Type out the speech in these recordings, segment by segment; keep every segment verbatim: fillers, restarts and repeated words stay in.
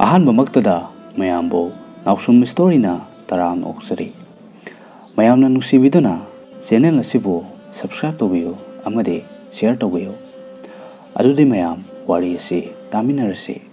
ꯑꯍꯥꯟꯕꯃꯛꯇꯗ ꯃꯌꯥꯝꯕꯨ ꯅꯥꯎꯁꯨꯝ ꯁ꯭ꯇꯣꯔꯤꯅ ꯇꯔꯥꯝꯅ ꯑꯣꯛꯆꯔꯤ꯫ ꯃꯌꯥꯝꯅ ꯅꯨꯡꯁꯤꯕꯤꯗꯨꯅ ꯆꯦꯅꯦꯜ ꯑꯁꯤꯕꯨ ꯁꯕꯁꯀ꯭ꯔꯥꯏꯕ ꯇꯧꯕꯤꯌꯨ ꯑꯃꯗꯤ ꯁꯤꯌꯔ ꯇꯧꯕꯤꯌꯨ꯫ ꯑꯗꯨꯗꯤ ꯃꯌꯥꯝ ꯋꯥꯔꯤ ꯑꯁꯤ ꯇꯥꯃꯤꯟꯅꯔꯁꯤ꯫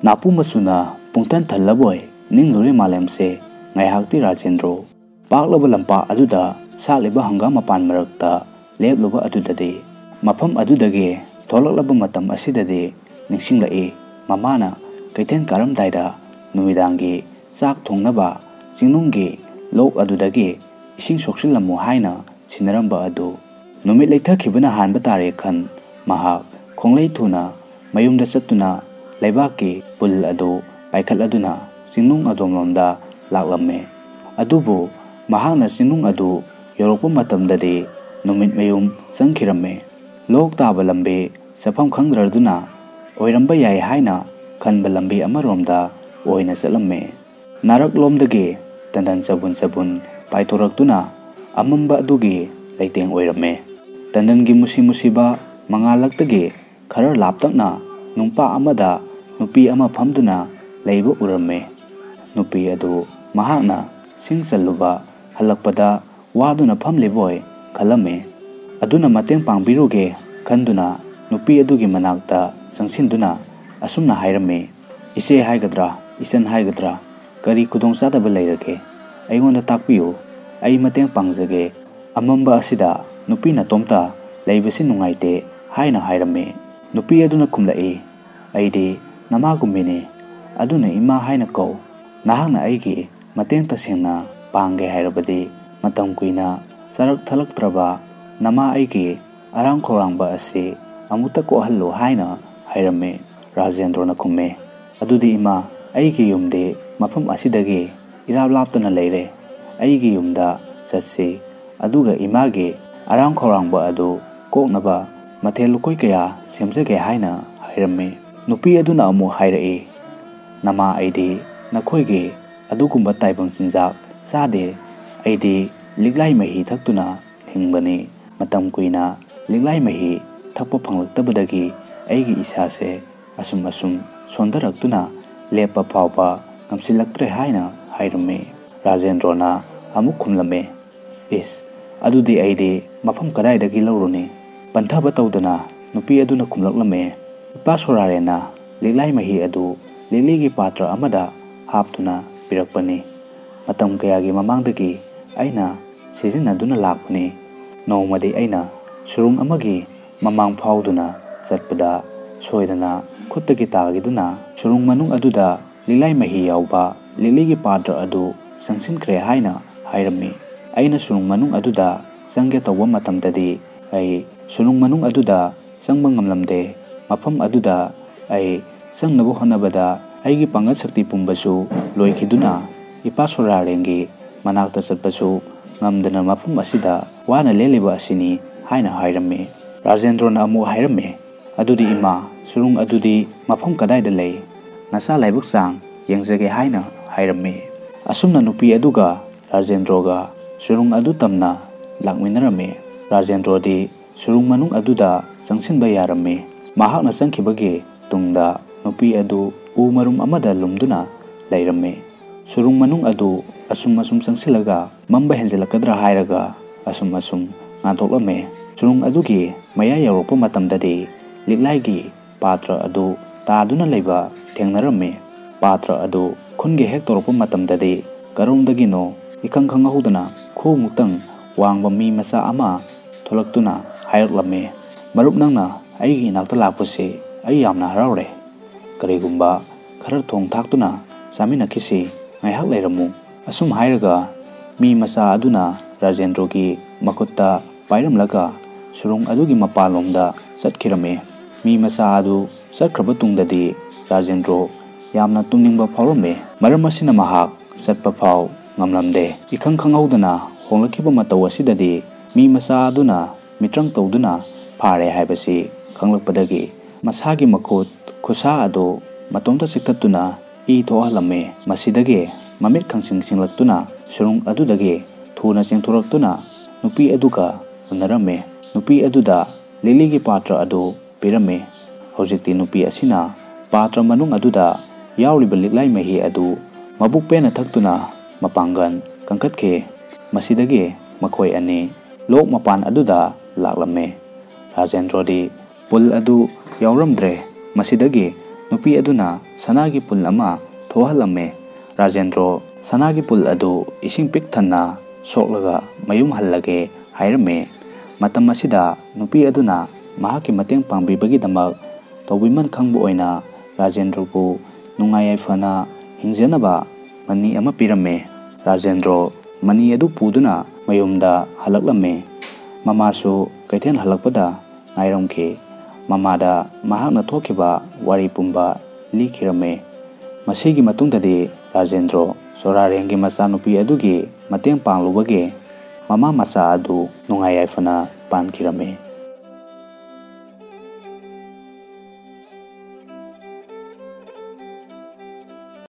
ꯅꯥꯄꯨ ꯃꯆꯨꯅ ꯄꯨꯡꯊꯟ ꯊꯜꯂꯕꯣꯏ ꯅꯤꯡꯂꯨꯔꯦ ꯃꯥꯂꯦꯝꯁꯦ ꯉꯥꯏꯍꯥꯛꯇꯤ ꯔꯥꯖꯦꯟꯗ꯭ꯔꯣ꯫ ꯄꯥꯛꯂꯕ ꯂꯝꯄꯥꯛ ꯑꯗꯨꯗ ꯁꯥꯠꯂꯤꯕ ꯍꯪꯒꯥꯝ ꯃꯄꯥꯟ ꯃꯔꯛꯇ ꯂꯦꯞꯂꯨꯕ ꯑꯗꯨꯗꯗꯤ, ꯃꯐꯝ ꯑꯗꯨꯗꯒꯤ ꯊꯣꯛꯂꯛꯂꯕ ꯃꯇꯝ ꯑꯁꯤꯗꯗꯤ ꯅꯤꯡꯁꯤꯡꯂꯛꯏ ꯃꯃꯥꯅ ꯀꯩꯊꯦꯜ ꯀꯥꯔꯝꯗꯥꯏꯗ ꯅꯨꯃꯤꯗꯥꯡꯒꯤ ꯆꯥꯛ ꯊꯣꯡꯅꯕ ꯆꯤꯡꯅꯨꯡꯒꯤ ꯂꯣꯛ ꯑꯗꯨꯗꯒꯤ ꯏꯁꯤꯡ ꯁꯣꯛꯆꯤꯜꯂꯝꯃꯨ ꯍꯥꯏꯅ ꯁꯤꯟꯅꯔꯝꯕ ꯑꯗꯨ꯫ ꯅꯨꯃꯤꯠ ꯂꯩꯊꯈꯤꯕꯅ ꯍꯥꯟꯕ ꯇꯥꯔꯦ ꯈꯟ, ꯃꯍꯥꯛ ꯈꯣꯡꯂꯩ ꯊꯨꯅ ꯃꯌꯨꯝꯗ ꯆꯠꯇꯨꯅ ꯂꯩꯕꯥꯛꯀꯤ ꯄꯨꯜ ꯑꯗꯨ ꯄꯥꯏꯈꯠꯂꯗꯨꯅ ꯆꯤꯡꯅꯨꯡ ꯑꯗꯣꯝꯂꯣꯝꯗ ꯂꯥꯛꯂꯝꯃꯦ꯫ ꯑꯗꯨꯕꯨ ꯃꯍꯥꯛꯅ ꯆꯤꯡꯅꯨꯡ ꯑꯗꯨ ꯌꯧꯔꯛꯄ ꯃꯇꯝꯗꯗꯤ ꯅꯨꯃꯤꯠ ꯃꯌꯨꯝ ꯆꯪꯈꯤꯔꯝꯃꯦ꯫ ꯂꯣꯛ ꯇꯥꯕ ꯂꯝꯕꯤ ꯆꯠꯐꯝ ꯈꯪꯗ꯭ꯔꯗꯨꯅ ꯑꯣꯏꯔꯝꯕ ꯌꯥꯏ ꯍꯥꯏꯅ ꯈꯟꯕ ꯂꯝꯕꯤ ꯑꯃꯔꯣꯝꯗ ꯑꯣꯏꯅ ꯆꯠꯂꯝꯃꯦ꯫ ꯅꯥꯔꯛꯂꯣꯝꯗꯒꯤ ꯇꯟꯗꯟ ꯆꯕꯨꯟ ꯆꯕꯨꯟ ꯄꯥꯏꯊꯣꯔꯛꯇꯨꯅ ꯑꯃꯝꯕ ꯑꯗꯨꯒꯤ ꯂꯩꯇꯦꯡ ꯑꯣꯏꯔꯝꯃꯦ꯫ ꯇꯟꯗꯟꯒꯤ ꯃꯨꯁꯤ ꯃꯨꯁꯤꯕ ꯃꯉꯥꯜꯂꯛꯇꯒꯤ ꯈꯔ ꯂꯥꯞꯇꯛꯅ ꯅꯨꯡꯄꯥ ꯑꯃꯗ ꯅꯨꯄꯤ ꯑꯃ ꯐꯝꯗꯨꯅ ꯂꯩꯕ ꯎꯔꯝꯃꯦ꯫ ꯅꯨꯄꯤ ꯑꯗꯨ ꯃꯍꯥꯛꯅ ꯁꯤꯡ ꯆꯜꯂꯨꯕ ꯍꯜꯂꯛꯄꯗ ꯋꯥꯗꯨꯅ ꯐꯝꯂꯤꯕꯣꯏ ꯈꯜꯂꯝꯃꯤ꯫ ꯑꯗꯨꯅ ꯃꯇꯦꯡ ꯄꯥꯡꯕꯤꯔꯨꯒꯦ ꯈꯟꯗꯨꯅ ꯅꯨꯄꯤ ꯑꯗꯨꯒꯤ ꯃꯅꯥꯛꯇ ꯆꯪꯁꯤꯟꯗꯨꯅ ꯑꯁꯨꯝꯅ ꯍꯥꯏꯔꯝꯃꯤ, "ꯏꯆꯦ ꯍꯥꯏꯒꯗ꯭ꯔꯥ, ꯏꯆꯟ ꯍꯥꯏꯒꯗ꯭ꯔꯥ, ꯀꯔꯤ ꯈꯨꯗꯣꯡꯆꯥꯗꯕ ꯂꯩꯔꯒꯦ? ꯑꯩꯉꯣꯟꯗ ꯇꯥꯛꯄꯤꯌꯨ, ꯑꯩ ꯃꯇꯦꯡ ꯄꯥꯡꯖꯒꯦ꯫ ꯑꯃꯝꯕ ꯑꯁꯤꯗ ꯅꯨꯄꯤ ꯅꯇꯣꯝꯇ ꯂꯩꯕꯁꯤ ꯅꯨꯡꯉꯥꯏꯇꯦ" ꯍꯥꯏꯅ ꯍꯥꯏꯔꯝꯃꯤ꯫ ꯅꯨꯄꯤ ꯑꯗꯨꯅ ꯈꯨꯝꯂꯛꯏ, "ꯑꯩꯗꯤ ꯅꯃꯥꯒꯨꯝꯕꯤꯅꯤ, ꯑꯗꯨꯅ ꯏꯃꯥ ꯍꯥꯏꯅ ꯀꯧ꯫ ꯅꯍꯥꯛꯅ ꯑꯩꯒꯤ ꯃꯇꯦꯡ ꯇꯁꯦꯡꯅ ꯄꯥꯡꯒꯦ ꯍꯥꯏꯔꯕꯗꯤ, ꯃꯇꯝ ꯀꯨꯏꯅ ꯆꯥꯔꯛ ꯊꯛꯂꯛꯇ꯭ꯔꯕ ꯅꯃꯥ ꯑꯩꯒꯤ ꯑꯔꯥꯡ ꯈꯧꯔꯥꯡꯕ ꯑꯁꯤ ꯑꯃꯨꯛꯇ ꯀꯣꯛꯍꯜꯂꯨ" ꯍꯥꯏꯅ ꯍꯥꯏꯔꯝꯃꯤ꯫ ꯔꯥꯖꯦꯟꯗ꯭ꯔꯣꯅ ꯈꯨꯝꯃꯤ, "ꯑꯗꯨꯗꯤ ꯏꯃꯥ, ꯑꯩꯒꯤ ꯌꯨꯝꯗꯤ ꯃꯐꯝ ꯑꯁꯤꯗꯒꯤ ꯏꯔꯥꯞ ꯂꯥꯞꯇꯅ ꯂꯩꯔꯦ꯫ ꯑꯩꯒꯤ ꯌꯨꯝꯗ ꯆꯠꯁꯤ, ꯑꯗꯨꯒ ꯏꯃꯥꯒꯤ ꯑꯔꯥꯡ ꯈꯧꯔꯥꯡꯕ ꯑꯗꯨ ꯀꯣꯛꯅꯕ ꯃꯊꯦꯜ ꯂꯨꯀꯣꯏ ꯀꯌꯥ ꯁꯦꯝꯖꯒꯦ" ꯍꯥꯏꯅ ꯍꯥꯏꯔꯝꯃꯤ꯫ ꯅꯨꯄꯤ ꯑꯗꯨꯅ ꯑꯃꯨꯛ ꯍꯥꯏꯔꯛꯏ, "ꯅꯃꯥ, ꯑꯩꯗꯤ ꯅꯈꯣꯏꯒꯤ ꯑꯗꯨꯒꯨꯝꯕ ꯇꯥꯏꯕꯪ ꯆꯤꯟꯖꯥꯛ ꯆꯥꯗꯦ꯫ ꯑꯩꯗꯤ ꯂꯤꯛꯂꯥꯏ ꯃꯍꯤ ꯊꯛꯇꯨꯅ ꯍꯤꯡꯕꯅꯤ꯫ ꯃꯇꯝ ꯀꯨꯏꯅ ꯂꯤꯛꯂꯥꯏ ꯃꯍꯤ ꯊꯛꯄ ꯐꯪꯂꯛꯇꯕꯗꯒꯤ ꯑꯩꯒꯤ ꯏꯁꯥꯁꯦ ꯑꯁꯨꯝ ꯑꯁꯨꯝ ꯁꯣꯟꯊꯔꯛꯇꯨꯅ ꯂꯦꯞꯄ ꯐꯥꯎꯕ ꯉꯝꯁꯤꯜꯂꯛꯇ꯭ꯔꯦ ꯍꯥꯏꯅ ꯍꯥꯏꯔꯝꯃꯤ꯫ ꯔꯥꯖꯦꯟꯗ꯭ꯔꯣꯅ ꯑꯃꯨꯛ ꯈꯨꯝꯂꯝꯃꯤ, "ꯏꯁ, ꯑꯗꯨꯗꯤ ꯑꯩꯗꯤ ꯃꯐꯝ ꯀꯗꯥꯏꯗꯒꯤ ꯂꯧꯔꯨꯅꯤ?" ꯄꯟꯊꯕ ꯇꯧꯗꯅ ꯅꯨꯄꯤ ꯑꯗꯨꯅ ꯈꯨꯝꯂꯛꯂꯝꯃꯤ, "ꯏꯄꯥ ꯁꯣꯔꯥꯔꯦꯟꯅ ꯂꯤꯛꯂꯥꯏ ꯃꯍꯤ ꯑꯗꯨ ꯂꯤꯛꯂꯤꯒꯤ ꯄꯥꯇ꯭ꯔ ꯑꯃꯗ ꯍꯥꯞꯇꯨꯅ ꯄꯤꯔꯛꯄꯅꯤ꯫ ꯃꯇꯝ ꯀꯌꯥꯒꯤ ꯃꯃꯥꯡꯗꯒꯤ ꯑꯩꯅ ꯁꯤꯖꯤꯟꯅꯗꯨꯅ ꯂꯥꯛꯄꯅꯤ꯫ ꯅꯣꯡꯃꯗꯤ ꯑꯩꯅ ꯁꯨꯔꯨꯡ ꯑꯃꯒꯤ ꯃꯃꯥꯡ ꯐꯥꯎꯗꯨꯅ ꯆꯠꯄꯗ ꯁꯣꯏꯗꯅ ꯈꯨꯠꯇꯒꯤ ꯇꯥꯈꯤꯗꯨꯅ ꯁꯨꯔꯨꯡ ꯃꯅꯨꯡ ꯑꯗꯨꯗ ꯂꯤꯛꯂꯥꯏ ꯃꯍꯤ ꯌꯥꯎꯕ ꯂꯤꯛꯂꯤꯒꯤ ꯄꯥꯇ꯭ꯔ ꯑꯗꯨ ꯆꯪꯁꯤꯟꯈ꯭ꯔꯦ" ꯍꯥꯏꯅ ꯍꯥꯏꯔꯝꯃꯤ꯫ ꯑꯩꯅ ꯁꯨꯔꯨꯡ ꯃꯅꯨꯡ ꯑꯗꯨꯗ ꯆꯪꯒꯦ ꯇꯧꯕ ꯃꯇꯝꯗꯗꯤ ꯑꯩ ꯁꯨꯔꯨꯡ ꯃꯅꯨꯡ ꯑꯗꯨꯗ ꯆꯪꯕ ꯉꯝꯂꯝꯗꯦ꯫ ꯃꯐꯝ ꯑꯗꯨꯗ ꯑꯩ ꯆꯪꯅꯕ ꯍꯣꯠꯅꯕꯗ ꯑꯩꯒꯤ ꯄꯥꯡꯒꯜ ꯁꯛꯇꯤ ꯄꯨꯝꯕꯁꯨ ꯂꯣꯏꯈꯤꯗꯨꯅ ꯏꯄꯥ ꯁꯣꯔꯥꯔꯦꯟꯒꯤ ꯃꯅꯥꯛꯇ ꯆꯠꯄꯁꯨ ꯉꯝꯗꯅ ꯃꯐꯝ ꯑꯁꯤꯗ ꯋꯥꯅ ꯂꯦꯜꯂꯤꯕ ꯑꯁꯤꯅꯤ ꯍꯥꯏꯅ ꯍꯥꯏꯔꯝꯃꯤ꯫ ꯔꯥꯖꯦꯟꯗ꯭ꯔꯣꯅ ꯑꯃꯨꯛ ꯍꯥꯏꯔꯝꯃꯤ, "ꯑꯗꯨꯗꯤ ꯏꯃꯥ, ꯁꯨꯔꯨꯡ ꯑꯗꯨꯗꯤ ꯃꯐꯝ ꯀꯗꯥꯏꯗ ꯂꯩ? ꯅꯆꯥ ꯂꯥꯏꯕꯛ ꯆꯥꯡ ꯌꯦꯡꯖꯒꯦ" ꯍꯥꯏꯅ ꯍꯥꯏꯔꯝꯃꯤ꯫ ꯑꯁꯨꯝꯅ ꯅꯨꯄꯤ ꯑꯗꯨꯒ ꯔꯥꯖꯦꯟꯗ꯭ꯔꯣꯒ ꯁꯨꯔꯨꯡ ꯑꯗꯨ ꯇꯝꯅ ꯂꯥꯛꯃꯤꯟꯅꯔꯝꯃꯤ꯫ ꯔꯥꯖꯦꯟꯗ꯭ꯔꯣꯗꯤ ꯁꯨꯔꯨꯡ ꯃꯅꯨꯡ ꯑꯗꯨꯗ ꯆꯪꯁꯤꯟꯕ ꯌꯥꯔꯝꯃꯤ꯫ ꯃꯍꯥꯛꯅ ꯆꯪꯈꯤꯕꯒꯤ ꯇꯨꯡꯗ ꯅꯨꯄꯤ ꯑꯗꯨ ꯎ ꯃꯔꯨꯝ ꯑꯃꯗ ꯂꯨꯝꯗꯨꯅ ꯂꯩꯔꯝꯃꯤ꯫ ꯁꯨꯔꯨꯡ ꯃꯅꯨꯡ ꯑꯗꯨ ꯑꯁꯨꯝ ꯑꯁꯨꯝ ꯆꯪꯁꯤꯜꯂꯒ ꯃꯝꯕ ꯍꯦꯟꯖꯤꯜꯂꯛꯀꯗ꯭ꯔꯥ ꯍꯥꯏꯔꯒ ꯑꯁꯨꯝ ꯑꯁꯨꯝ ꯉꯥꯟꯊꯣꯛꯂꯝꯃꯤ꯫ ꯁꯨꯔꯨꯡ ꯑꯗꯨꯒꯤ ꯃꯌꯥꯏ ꯌꯧꯔꯛꯄ ꯃꯇꯝꯗꯗꯤ ꯂꯤꯛꯂꯥꯏꯒꯤ ꯄꯥꯇ꯭ꯔ ꯑꯗꯨ ꯇꯥꯗꯨꯅ ꯂꯩꯕ ꯊꯦꯡꯅꯔꯝꯃꯤ꯫ ꯄꯥꯇ꯭ꯔ ꯑꯗꯨ ꯈꯨꯟꯒꯦ ꯍꯦꯛ ꯇꯧꯔꯛꯄ ꯃꯇꯝꯗꯗꯤ ꯀꯔꯣꯝꯗꯒꯤꯅꯣ ꯏꯈꯪ ꯈꯪꯍꯧꯗꯅ ꯈꯨꯃꯨꯛꯇꯪ ꯋꯥꯡꯕ ꯃꯤ ꯃꯆꯥ ꯑꯃ ꯊꯣꯛꯂꯛꯇꯨꯅ ꯍꯥꯏꯔꯛꯂꯝꯃꯤ, "ꯃꯔꯨꯞ, ꯅꯪꯅ ꯑꯩꯒꯤ ꯏꯅꯥꯛꯇ ꯂꯥꯛꯄꯁꯤ ꯑꯩ ꯌꯥꯝꯅ ꯍꯔꯥꯎꯔꯦ꯫ ꯀꯔꯤꯒꯨꯝꯕ ꯈꯔ ꯊꯣꯡ ꯊꯥꯛꯇꯨꯅ ꯆꯥꯃꯤꯟꯅꯈꯤꯁꯤ꯫ ꯉꯥꯏꯍꯥꯛ ꯂꯩꯔꯝꯃꯨ꯫" ꯑꯁꯨꯝ ꯍꯥꯏꯔꯒ ꯃꯤ ꯃꯆꯥ ꯑꯗꯨꯅ ꯔꯥꯖꯦꯟꯗ꯭ꯔꯣꯒꯤ ꯃꯈꯨꯠꯇ ꯄꯥꯏꯔꯝꯂꯒ ꯁꯨꯔꯨꯡ ꯑꯗꯨꯒꯤ ꯃꯄꯥꯟꯂꯣꯝꯗ ꯆꯠꯈꯤꯔꯝꯃꯤ꯫ ꯃꯤ ꯃꯆꯥ ꯑꯗꯨ ꯆꯠꯈ꯭ꯔꯕ ꯇꯨꯡꯗꯗꯤ ꯔꯥꯖꯦꯟꯗ꯭ꯔꯣ ꯌꯥꯝꯅ ꯇꯨꯝꯅꯤꯡꯕ ꯐꯥꯎꯔꯝꯃꯤ꯫ ꯃꯔꯝ ꯑꯁꯤꯅ ꯃꯍꯥꯛ ꯆꯠꯄ ꯐꯥꯎ ꯉꯝꯂꯝꯗꯦ꯫ ꯏꯈꯪ ꯈꯪꯍꯧꯗꯅ ꯍꯣꯡꯂꯛꯈꯤꯕ ꯃꯇꯧ ꯑꯁꯤꯗꯗꯤ ꯃꯤ ꯃꯆꯥ ꯑꯗꯨꯅ ꯃꯤꯇ꯭ꯔꯪ ꯇꯧꯗꯨꯅ ꯐꯥꯔꯦ ꯍꯥꯏꯕꯁꯤ ꯈꯪꯂꯛꯄꯗꯒꯤ ꯃꯁꯥꯒꯤ ꯃꯈꯨꯠ ꯈꯨꯠꯁꯥ ꯑꯗꯨ ꯃꯇꯣꯝꯇ ꯆꯤꯛꯊꯠꯇꯨꯅ ꯏ ꯊꯣꯛꯍꯜꯂꯝꯃꯤ꯫ ꯃꯁꯤꯗꯒꯤ ꯃꯃꯤꯠ ꯈꯪꯁꯤꯡ ꯁꯤꯡꯂꯛꯇꯨꯅ ꯁꯨꯔꯨꯡ ꯑꯗꯨꯗꯒꯤ ꯊꯨꯅ ꯆꯦꯟꯊꯣꯔꯛꯇꯨꯅ ꯅꯨꯄꯤ ꯑꯗꯨꯒ ꯎꯅꯔꯝꯃꯤ꯫ ꯅꯨꯄꯤ ꯑꯗꯨꯗ ꯂꯤꯛꯂꯤꯒꯤ ꯄꯥꯇ꯭ꯔ ꯑꯗꯨ ꯄꯤꯔꯝꯃꯤ꯫ ꯍꯧꯖꯤꯛꯇꯤ ꯅꯨꯄꯤ ꯑꯁꯤꯅ ꯄꯥꯇ꯭ꯔ ꯃꯅꯨꯡ ꯑꯗꯨꯗ ꯌꯥꯎꯔꯤꯕ ꯂꯤꯛꯂꯥꯏ ꯃꯍꯤ ꯑꯗꯨ ꯃꯕꯨꯛ ꯄꯦꯟꯅ ꯊꯛꯇꯨꯅ ꯃꯄꯥꯡꯒꯜ ꯀꯟꯈꯠꯈꯤ꯫ ꯃꯁꯤꯗꯒꯤ ꯃꯈꯣꯏ ꯑꯅꯤ ꯂꯣꯛ ꯃꯄꯥꯟ ꯑꯗꯨꯗ ꯂꯥꯛꯂꯝꯃꯤ꯫ ꯔꯥꯖꯦꯟꯗ꯭ꯔꯣꯗꯤ ꯄꯨꯜ ꯑꯗꯨ ꯌꯥꯎꯔꯝꯗ꯭ꯔꯦ꯫ ꯃꯁꯤꯗꯒꯤ ꯅꯨꯄꯤ ꯑꯗꯨꯅ ꯁꯅꯥꯒꯤ ꯄꯨꯜ ꯑꯃ ꯊꯣꯛꯍꯜꯂꯝꯃꯤ꯫ ꯔꯥꯖꯦꯟꯗ꯭ꯔꯣ ꯁꯅꯥꯒꯤ ꯄꯨꯜ ꯑꯗꯨ ꯏꯁꯤꯡ ꯄꯤꯛ ꯊꯟꯅ ꯁꯣꯛꯂꯒ ꯃꯌꯨꯝ ꯍꯜꯂꯒꯦ ꯍꯥꯏꯔꯝꯃꯤ꯫ ꯃꯇꯝ ꯑꯁꯤꯗ ꯅꯨꯄꯤ ꯑꯗꯨꯅ ꯃꯍꯥꯛꯀꯤ ꯃꯇꯦꯡ ꯄꯥꯡꯕꯤꯕꯒꯤꯗꯃꯛ ꯇꯧꯕꯤꯃꯟ ꯈꯪꯕ ꯑꯣꯏꯅ ꯔꯥꯖꯦꯟꯗ꯭ꯔꯕꯨ ꯅꯨꯡꯉꯥꯏ ꯌꯥꯏꯐꯅ ꯍꯤꯡꯖꯅꯕ ꯃꯅꯤ ꯑꯃ ꯄꯤꯔꯝꯃꯤ꯫ ꯔꯥꯖꯦꯟꯗ꯭ꯔꯣ ꯃꯅꯤ ꯑꯗꯨ ꯄꯨꯗꯨꯅ ꯃꯌꯨꯝꯗ ꯍꯜꯂꯛꯂꯝꯃꯤ꯫ ꯃꯃꯥꯁꯨ ꯀꯩꯊꯦꯜ ꯍꯜꯂꯛꯄꯗ ꯉꯥꯏꯔꯝꯈꯤ꯫ ꯃꯃꯥꯗ ꯃꯍꯥꯛꯅ ꯊꯣꯛꯈꯤꯕ ꯋꯥꯔꯤ ꯄꯨꯝꯕ ꯂꯤꯈꯤꯔꯝꯃꯤ꯫ ꯃꯁꯤꯒꯤ ꯃꯇꯨꯡꯗꯗꯤ ꯔꯥꯖꯦꯟꯗ꯭ꯔꯣ ꯆꯣꯔꯥꯔꯦꯡꯒꯤ ꯃꯆꯥꯅꯨꯄꯤ ꯑꯗꯨꯒꯤ ꯃꯇꯦꯡ ꯄꯥꯡꯂꯨꯕꯒꯤ ꯃꯃꯥ ꯃꯆꯥ ꯑꯗꯨ ꯅꯨꯡꯉꯥꯏ ꯌꯥꯏꯐꯅ ꯄꯥꯟꯈꯤꯔꯝꯃꯤ꯫